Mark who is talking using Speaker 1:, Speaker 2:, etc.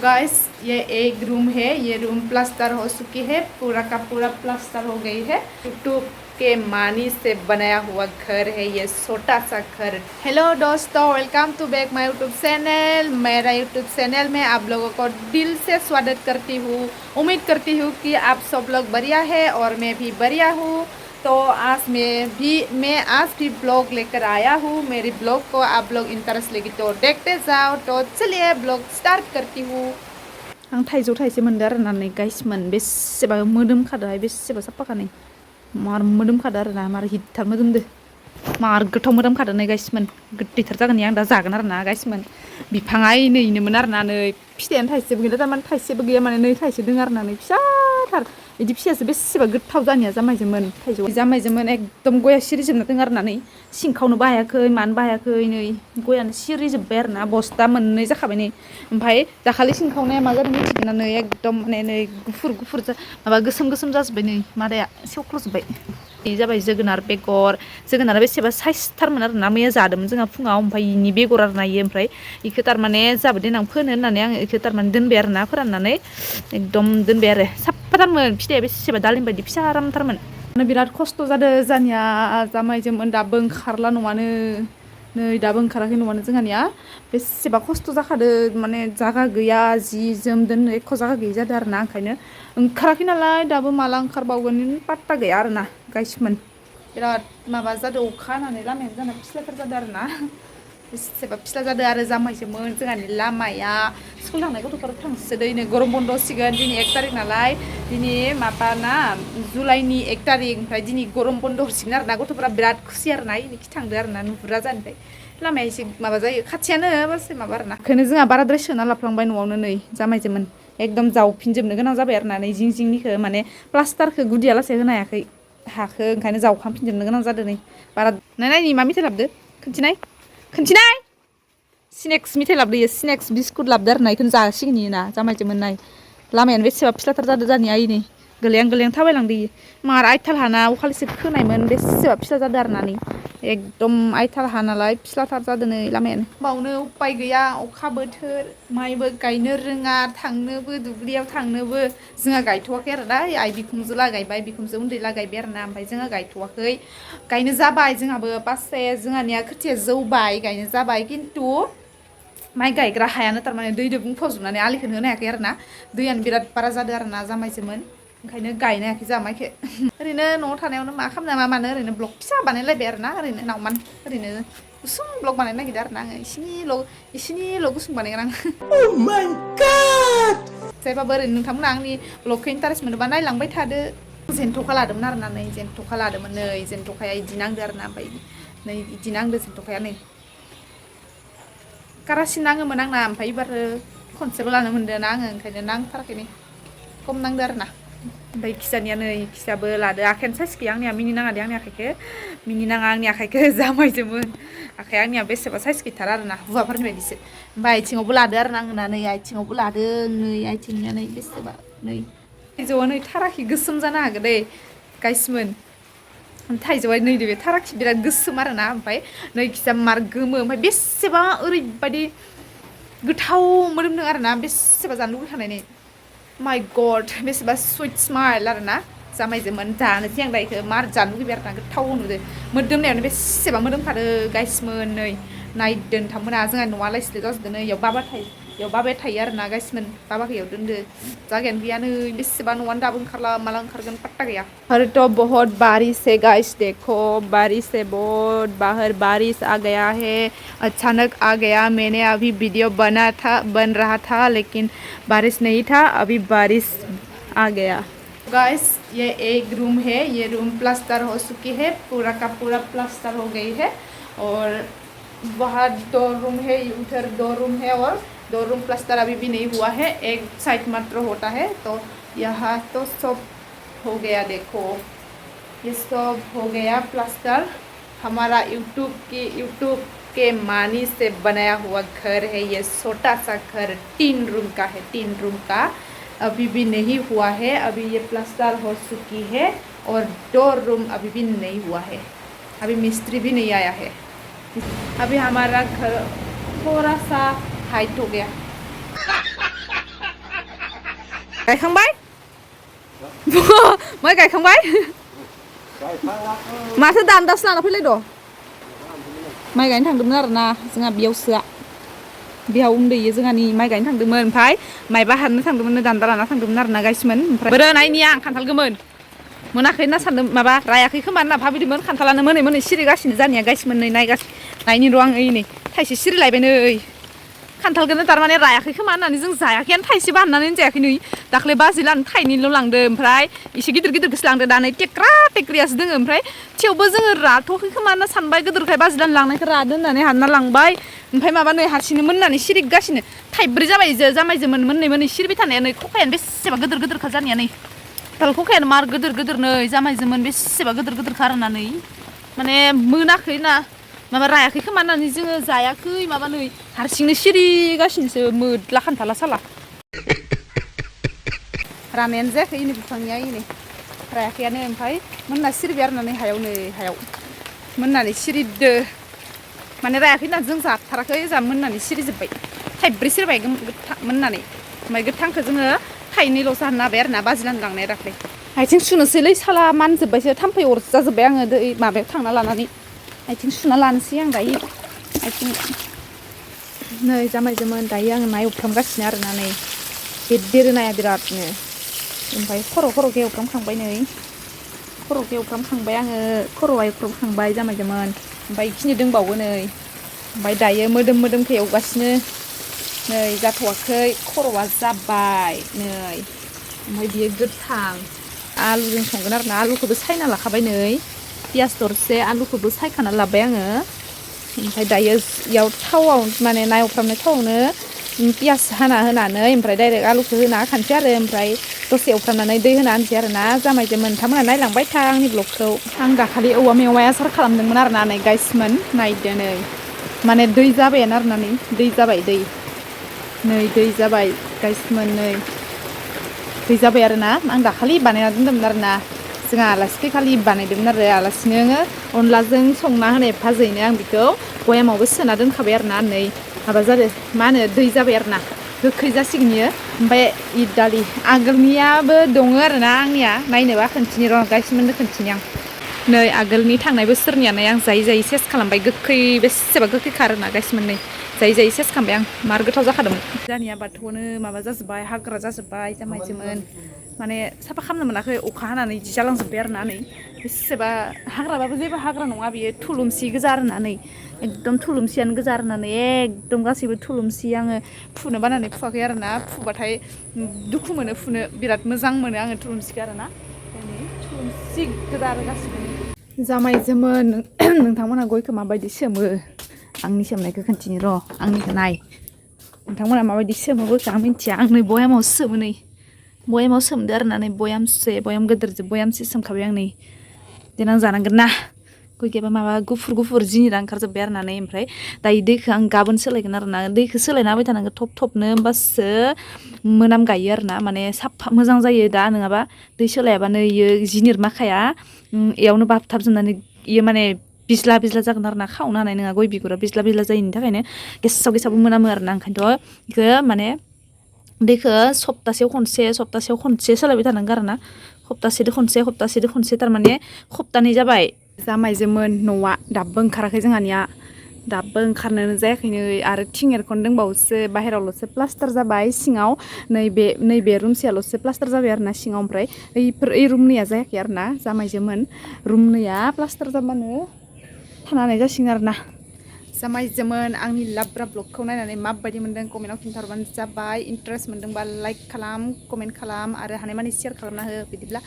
Speaker 1: Guys ये एक room है। ये रूम प्लास्टर हो चुकी है, पूरा का पूरा प्लास्टर हो गई है। यूट्यूब के मानी से बनाया हुआ घर है ये छोटा सा घर। हेलो दोस्तों, वेलकम टू बैक माय यूट्यूब चैनल। मेरा यूट्यूब चैनल में आप लोगों को दिल से स्वागत करती हूँ। उम्मीद करती हूँ कि आप सब लोग बढ़िया है और मैं भी बढ़िया हूँ। तो आज मैं आज भी ब्लॉग लेकर आया हूँ। मेरी ब्लॉग को आप लोग इंटरेस्ट लेगी तो देखते जाओ। तो चलिए ब्लॉग स्टार्ट करती हूँ। आं थाइजौ थाइसे मोनदों आरो ना नै गाइसमोन, बेसेबा मोदोमखादोहाय, बेसेबा साफाखा नै मार मोदोमखादो आरो ना, मार हिटथार मोदोमदो, मार गोथाव मोदोमखादो नै गाइसमोन। गोदैथार जागोन आं दा जागोन आरो ना गाइसमोन। बिफाङा नैनोमोन आरो ना, नै फिथाइयानो थाइसेबो गैला, थारमाने थाइसेबो गैया, माने नै थाइसे दङ आरो ना, नै फिसाथार। बिदि फिसायासो बेसेबा गोथाव जानाया जामायजोमोन। थाइजौ जामायजोमोन एकदम गया सिरिजोबना दङ आरो ना, नै सिंखावनोबो हायाखै, मानोबो हायाखै, नै गयानो सिरिजोब्बाय आरो ना, बस्था मोननै जाखाबाय नै। ओमफ्राय दाखालि सिंखावनाया मा जादों मिथिगोना, नै एकदम माने नै गुफुर गुफुर माबा गोसोम गोसोम जाजोब्बाय, नै मादाया सेवख्ल'जोब्बाय। बे जाबाय जोगोनार बेगर। जोगोनारा बेसेबा साइसथारमोन आरो ना, मैया जादोंमोन जोंहा फुङाव। ओमफ्राय इनि बेगर आरो ना इयो। ओमफ्राय इखो थारमाने जाबो देनां फोनो होननानै आं इखो थारमाने दोनबाय आरो ना, फोराननानै एकदम दोनबाय आरो। साफ्फाथारमोन फिथाइया, बेसेबा दालिम बायदि फिसा आरामथारमोन। बिराद खस्थ' जादों जानिया जामायजोमोन, दाबो ओंखारला न'आनो, नै दाबो ओंखाराखै न'आनो जोंहानिया। बेसेबा खस्थ' जाखादो, माने जागा गैया, जि जोम दोननो एख' जागा गैयि जादों आरो ना। ओंखायनो ओंखाराखै नालाय, दाबो माला ओंखारबावगोन पात्ता गैया आरो ना गाइसमोन। बिराद माबा जादों, अखा हानानै लामायानो जोंना फिस्लाथार जादों आरो ना, बेसेबा फिस्ला जादों आरो जामायजोमोन। जोंहानि लामाया स्कुल थांनाय गथ'फोर थांसोदों, नै गरम बन्द होसिगोन, दिनै 1 तारिख नालाय, दिनै माबाना जुलाइनि 1 तारिख, ओमफ्राय दिनै गरम बन्द हरसिगोन आरो ना। गथ'फोरा बिराद खुसि आरो ना, इनिखि थांदों आरो ना, नुहुरा जानिफ्राय लामाया एसे माबा जायो, खाथियानो बास माबा आरो ना। ओंखायनो जोंहा बाराद्राय सोना लाफ्लांबाय न'आवनो, नै जामायजोमोन एकदम जावफिनजोबनो गोनां जाबाय आरो ना, नै जिं जिंनिखौ माने प्लास्टारखौ गुदिया लासे होनो हायाखै हाखौ, ओंखायनो जावखांफिनजोबनो गोनां जादों। नै बारा नायनाय मा मेथाइ लाबोदो, खोन्थिनाय स्नेक्स मेथाइ लाबोदो, इयो स्नेक्स बिस्कुट लाबोदो आरो ना, इखौनो जासिगोन इयो ना जामायजोमोन। नाय लामायानो बेसेबा फिस्लाथार जादों जानिया, नै गोलैहां गोलैहां थाबायलांदो इयो। मार आइथाल हाना अखालिसो खोनायमोन, बेसेबा फिसा जादों आरो ना, नै एकदम आइथाल हा नालाय फिस्लाथार जादों नै लामायानो। बावनो उपाय गैया, अखा बोथोर, माइबो गायनो रोङा, थांनोबो दुब्लियाव थांनोबो जोंहा गायथ'वाखै आरो ना, आइ बिखुनजो लागायबाय, बिखुनजो उन्दै लागायबाय आरो ना, ओमफ्राय जोंहा गायथ'वाखै। गायनो जाबाय जोंहाबो पासे, जोंहानिया खोथिया जौबाय, गायनो जाबाय, खिन्थु माइ गायग्रा हायानो थारमाने दैजों बुंफबजोबनानै आलिखौनो होनो हायाखै आरो ना, दैयानो बिराद बारा जादों आरो ना जामायजोमोन। ओंखायनो गायनो हायाखै जोंहा माइखौ। ओरैनो न'आव थानायावनो मा खालामनो मा मानो ओरैनो ब्लग फिसा बानायलायबाय आरो ना, ओरैनो नावमान ओरैनो गुसुं ब्लग बानायनो नागिरदों आरो ना आङो, इसिनिल' गुसुं बानायगोन आं। Oh my God! जायबाबो ओरैनो नोंथांमोना आंनि ब्लगखौ इन्टारेस्ट मोनोबा नायलांबाय थादो। जेन्थ'खा लादोंमोन आरो ना, नै जेन्थ'खा लादोंमोन, नै जेन्थ'खाया इदि नांदो आरो ना, ओमफ्राय नै इदि नांदो जेन्थ'खाया, नै कारासिन नाङोमोन आंना, ओमफ्राय एबार खनसेल' लानो मोनदों ना आङो, ओंखायनो नांथाराखै, नै खम नांदो आरो ना। ओमफ्राय खिजानिया नै खिजाबो लादो, आखायानो साइस गैया आंनिया, मिनि नाङा दे आंनि आखाइखौ, मिनि नाङा आंनि आखाइखौ, जामायजोमोन आखाइया आंनिया बेसेबा साइस गैथारा आरो ना, हौवाफोरनि बायदिसो। ओमफ्राय आथिङावबो लादो आरो ना आङो, नै आथिङावबो लादों, नै आथिंनिया नै बेसेबा, नै थाइजौआ नै थाराखि गोसोम जानो हागौ दै गाइसमोन। थाइजौआ नैदो बे थाराखि बिराद गोसोम आरो ना, ओमफ्राय नै खिजा मार गोमो, ओमफ्राय बेसेबा ओरैबायदि गोथाव मोदोमदों आरो ना, बेसेबा जानो लुगैखानाय, नै माइ गड बेसेबा सुइट स्माइल आरो ना। जामायजोमोन जानोसै आं दा इखौ, मार जानो लुगैबाय आरो ना, गोथाव नुदो, मोदोमनायानो बेसेबा मोदोमखादो गाइसमोन। नै नायदो नोंथांमोना, जोंहा न'आलाय स्लिट जाजोबदों, नै इयाव बाबा थायो आरो ना गाइसमोन, बाबाखौ इयाव दोनदो, जागायानो गैया, नै बेसेबा न'आनो दाबो ओंखारला, माला ओंखारगोन पात्ता गैया। और तो बहुत बारिश है गाइस, देखो बारिश से बहुत बाहर बारिश आ गया है, अचानक आ गया। मैंने अभी वीडियो बन रहा था लेकिन बारिश नहीं था, अभी बारिश आ गया। गाइस ये एक रूम है, ये रूम प्लास्टर हो चुकी है, पूरा का पूरा प्लास्टर हो गई है। और बाहर 2 रूम है, उधर 2 रूम है, और 2 रूम प्लास्टर अभी भी नहीं हुआ है, एक साइड मात्र होता है। तो यहाँ तो सब हो गया, देखो ये सब हो गया प्लास्टर। हमारा यूट्यूब के मानी से बनाया हुआ घर है, ये छोटा सा घर 3 रूम का है, 3 रूम का अभी भी नहीं हुआ है, अभी ये प्लास्टर हो चुकी है। और 2 रूम अभी भी नहीं हुआ है, अभी मिस्त्री भी नहीं आया है। अभी हमारा घर थोड़ा सा हाइट हो गया। गायखांबाय माइ गायखांबाय माथो दान्दासो लाना फैलाय द' माइ गायनो थांदोंमोन आरोना जोंहा बेयावसोआ बेयाव उन्दैयो जोंहानि माइ गायनो थांदोंमोन ओमफ्राय माइबा हारनो थांदोंमोन दान्दा लाना थांदोंमोन आरोना गायसोमोन ओमफ्राय बोरो नायनि आं खान्थाल गोमोन मोनाखै होनना सानदों माबा रायाखै खोमा होनना भाबिदोंमोन खान्थालानो मोनै मोनै सिरिगासिनो जानिया गायसोमोन नै नायनि र' आं ओइ नै थाइसे सिरिलायबाय नै खान्थालखौनो थारमाने रायाखै खोमा होननानै जों जायाखैयानो थाइसेबो हाननानै जायाखै नै दाख्लै बाजै लानो थाइनैल' लांदो ओमफ्राय एसे गिदिर गिदिरखौसो लांदो दा नै टेक्रा टेक्रियासो दोङो ओमफ्राय थेवबो जोङो राथ'वाखै खोमा होनना सानबाय गिदिरखाय बाजै लानो लांनायखौ रादो होननानै हानना लांबाय ओमफ्राय माबा नै हारसिंनो मोननानै सिरिगासिनो थाइब्रै जाबाय जामायजोमोन मोननै सिरिबाय थानाया नै खखायानो बेसेबा गिदिर गिदिरखा जानाया नै खान्थाल खखायानो मार गिदिर गिदिर नै जामायजोमोन बेसेबा गिदिर गिदिरखा आरोना नै माने मोनाखै ना माबा रायाखै खोमा होननानै जोङो जायाखै माबा नै हारसिंनो सिरिगासिनोसो मोद्ला खान्थाला साला रानायानो जायाखै इनि बिफांनिया इनि रायाखैयानो ओमफ्राय मोनना सिरिबाय आरोना नै हायाव मोननानै सिरिदो माने रायाखै होननानै जों जाथाराखै जा मोननानै सिरिजोब्बाय थाइब्रै सिरिबाय मोननानै ओमफ्राय गोथांखौ जोङो थाइनैल'सो हाननो हाबाय आरोना बाजिलानो लांनाया दाख्लै आथिं सुनोसैलै साला मानजोब्बायसो थाम्फै अरजाजोब्बाय आङो दै माबायाव थांना लानानै आथिं सुना लानोसै आं दायो आथिं नै जामायजोमोन दायो आङो ना एवफ्रामगासिनो आरोना नै देरो नाया बिरादनो ओमफ्राय खर'खौ एवफ्रामखांबाय नै खर'खौ एवफ्रामखांबाय आङो खर'आ एवफ्रामखांबाय जामायजोमोन ओमफ्राय बेखिनि दंबावो नै ओमफ्राय दायो मोदोमखौ एवगासिनो नै जाथ'वाखै खर'आ जाबाय नै ओमफ्राय बियो गोथां आलुजों संगोन आरोना आलुखौबो सायना लाखाबाय नै पियास दरसे आलुखौबो सायखाना लाबाय आङो ओमफ्राय दायो इयाव थावआव माने ना एवफ्रामनाय थावआवनो पियास हाना होनानै ओमफ्राय डाइरेक्ट आलुखौ होना खानसै आरो ओमफ्राय दसे एवफ्रामनानै दै होना होनसै आरोना जामायजों मोनथाममोना नायलांबाय था आंनि ब्लगखौ आं दाखालि औवा मेवाइ आसार खालामदोंमोन आरोना नै गाइसमोन नायदो नै माने दै जाबायानो आरोना नै दै जाबाय नै दै जाबाय गाइसमोन नै दै जाबाय आरोना आं दाखालि बानायना दोन्दोंमोन आरोना जोंहा आलासि फैखालि बानायदोंमोन आरो आलासिनो अनलाजों संना होनाय भाजैनो आं बेखौ बयामावबो सोना दोनखाबाय आरोना नै माबा जादों मा होनो दै जाबाय आरोना गोखै जासिगोन इयो ओमफ्राय इ दालि आगोलनियाबो दङ आरोना आंनिया नायनोबा खोन्थिनि र' गाइसमोननो खोन्थिनि आं नै आगोलनि थांनाय बोसोरनियानो आं जायै सेस खालामबाय गोखै बेसेबा गोखै खारोना गाइसमोन नै जायै सेस खालामबाय आं मार गोथाव जाखादोंमोन जोंहानिया बाथौआवनो माबा जाजोब्बाय हाग्रा जाजोब्बाय जामायजोमोन माने साफा खालामनो मोनाखै अखा हानानै इदि जालांजोब्बाय आरोना नै बेसेबा हाग्राबाबो जेबो हाग्रा नङा बियो थुलुंसि गोजा आरोना नै एकदम थुलुंसियानो गोजा आरोना नै एकदम गासैबो थुलुंसि आङो फुनो बानानै फुवाखै आरोना फुबाथाय दुखु मोनो फुनो बिराद मोजां मोनो आङो थुलुंसिखौ आरोना थुलुंसि गोजा आरो गासैबो जामायजोमोन नोंथांमोनहा गयखौ माबायदि सोमो आंनि सोमनायखौ खोन्थिनि र' आंनिखौ नाय नोंथांमोनहा माबायदि सोमोबो आं मिन्थिया आं नै बयामावसो सोमो नै बयामाव सोमदो आरोना नै बयाम गिदिरजों बयामसे सोमखाबाय आं नै देनां जानांगोन ना गयखेबा माबा गुफुर जिनिरा ओंखारजोब्बाय आरोना नै ओमफ्राय दायो दैखौ आं गाबोन सोलायगोन आरोना दैखौ सोलायना होबाय थानांगौ थबनो होमबासो मोनाम गायो आरोना माने साफा मोजां जायो दा नङाबा दै सोलायाबानो इयो जिनिर माखाया इयावनो बाबथाबजोबनानै इयो माने बिज्ला जागोन आरोना खावनो हानाय नङा गय बिगुरा बिज्ला जायिनि थाखायनो गेसाव मोनामो आरोना ओंखायनोथ' बेखौ माने दैखौ सप्तासेयाव खनसे सोलायबाय थानांगौ आरोना सप्तासेदो खनसे थारमाने सप्तानै जाबाय जामायजोमोन न'आ दाबो ओंखाराखै जोंहानिया दाबो ओंखारनोनो जायाखैनो आरो थिं एरख'नो दंबावोसो बाहेरावल'सो प्लास्टार जाबाय सिङाव नैबे रुमसेयाल'सो प्लास्टार जाबाय आरोना सिङाव ओमफ्राय ओइ रुमनैया जायाखै आरोना जामायजोमोन रुमनैया प्लास्टार जाबानो थानानै जासिगोन आरोना जामायजोमोन आंनि लाब्रा ब्लगखौ नायनानै माबायदि मोन्दों कमेन्टआव खिन्थाहरबानो जाबाय इन्टारेस्ट मोन्दोंबा लाइक खालाम कमेन्ट खालाम आरो हानायमानि शेयार खालामना हो बिदिब्ला